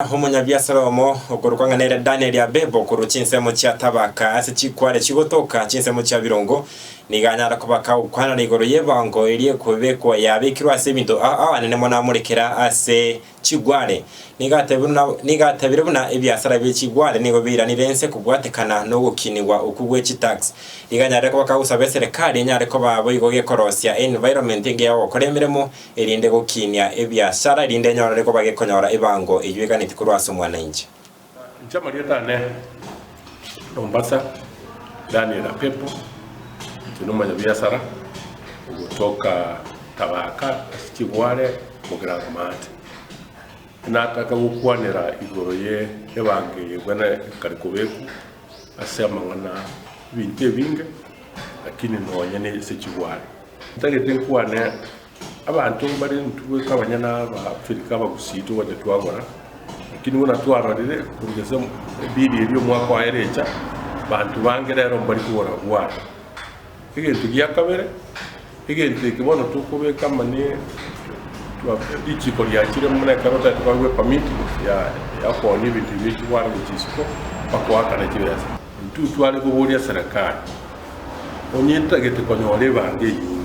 Omonyabiasara omo okorokwa ng'a nere Daniel Abebo korwa chinsemo chia Tabaka ase chikware chigotoka chinsemo chia Birongo nigo anyare koba kagokwanera igoro y'ebango eria ekobekwa yabekirwe ase ebinto ao anene mono amorekera ase chigware. Nigo atebire buna ebiasara bie chigware nigo biiranire ense kobwatekana nogokinigwa okwo gwe chitax. Nigo anyarire koba kagosaba eserekari enyare koba boigo gekorosia environment engiya yogokora emeremo erinde gokinia ebiasara, erinde enyorere koba gekonyora ebango eyio eganeti korwa ase omwananchi. Inche amarieta ane Mombasa, Daniel Apepo, inche nomonyabiasara ogotoka Tabaka ase chigware Mogirango Maate. Nataka gokwanera igoro ye ebango eye buna ekare kobekwa ase amang'ana ebinto ebinge lakini nonye ne ase chigware. Ntagete nkwane abanto mbare intwe goika abanyene Abaafrika abagusii togocha twagora, lakini buna twarorire korwa gese ebili eria omwaka oye erecha, banto bange rero mbari kogora bware. Egento gia kabere, egento eke bono tokobeka amo ne richiko riachire buna ekero otagete koegwa epermit ya ya okoonia ebinto ebi bia gochia isiko, bakoakana chibesa. Intwe tware koboria serikali. Onye ntagete konyora ebango enyinge.